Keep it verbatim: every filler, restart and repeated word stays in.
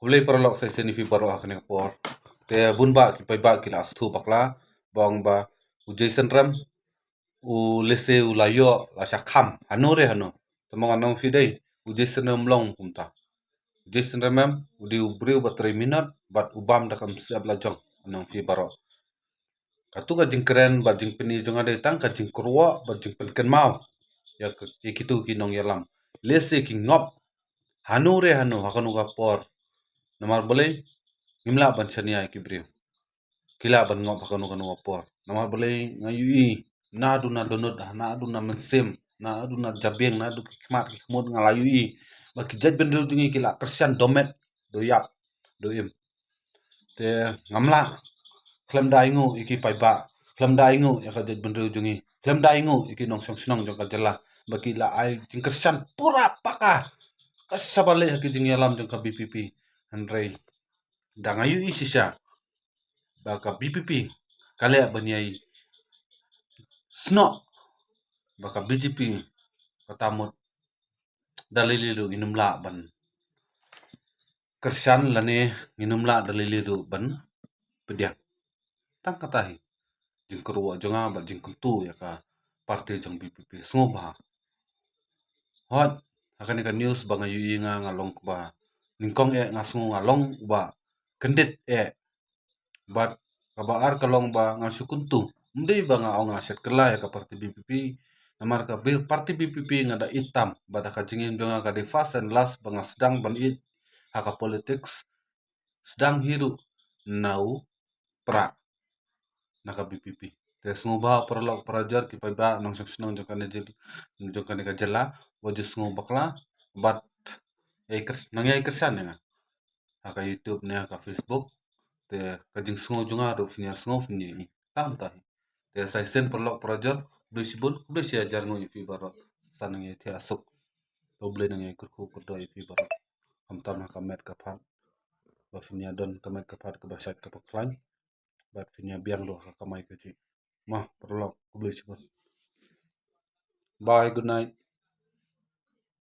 Khublei paralok sa shisien ïa phi baroh ha kane ka por. Te bun bah ki paidbah ki la sngewthuh bakla ba ong ba u Jason Rem u lehse u la ïoh la shah kham hano re hano. Te ma nga ong ïa phi dei, u Jason Rem long kumta. U Jason Rem em u dei u briew ba trei minot bad u bam da ka mynsiem la jong, nga ong ïa phi baroh. Katu ka jingkren bad jingpyni jong nga dei tang ka jingkyrwoh bad jingpynkynmaw ïa ka, ïa kitu ki nongïalam. Lehse ki ngop hano re hano ha kano ka por. Namar balei? Ngim lah ban shaniah ïa ki briew. Ki lah ban ngop ha kano kano ka por. Namar balei? Nga ïohi naduh na dohnud, naduh na mynsiem, naduh na jabieng, naduh ki khmat ki khmut nga la ïohi ba ki jaitbynriew jong ngi ki la kyrshan dohmet, dohïap, dohim. Te ngam lah, khlem da ainguh ïa ki paidbah, khlem da ainguh ïa ka jaitbynriew jong ngi, khlem da ainguh ïa ki nongshong shnong jong ka jylla ba ki la ai jingkyrshan pura paka ka shaba leh ha ki jingïalam jong ka VPP. Hynrei da nga ïohi shisha ba ka VPP ka leh ban ïai snoh ba ka BJP kata mut da lei lei ruh ngin ym lah ban kyrshan lane ngin ym lah da lei lei ruh ban pdiang. Tang kata hi jingkyrwoh jong nga bad jingkyntu ïa ka party jong VPP. Sngewbha. Hooid, ha kane ka news ba nga ïohi nga, nga long kaba nyngkong eh nga sngew nga long uba kyndit eh. Bad kaba ar ka long ba nga shu kyntu. Ym dei ba nga ong nga shet kylla ïa ka party VPP. Namar ka bi-, party VPP nga da ïeit tam bad ha ka jingim jong nga ka dei first and last ba nga sdang ban ïeit ha ka politics. Sdang hi ruh na u Prah na ka VPP. Te sngewbha paralok parajor ki paidbah nongshong shnong jong kane jyl-, jong kane ka jylla, wat ju sngew bakla bad ïai kyr-, nang ïai kyrshan ïa nga ha ka YouTube ne ha ka Facebook. Te ka jingsngew jong nga ruh phin ïa sngew phin ïa i tam ta hi. Te sa shisien paralok parajor, khublei shibun, khublei shi hajar nguh ïa phi baroh. Sa nang ïa thiah suk. Khublei, nang ïa kyrkhu kyrdoh ïa phi baroh. Khamtam ha ka met ka phad ba phin ïa don ka met ka phad kaba shait kaba khlaiñ. Bad phin ïa biang ruh ha ka kamai kajih. Mo paralok, khublei shibun. Bye, good night.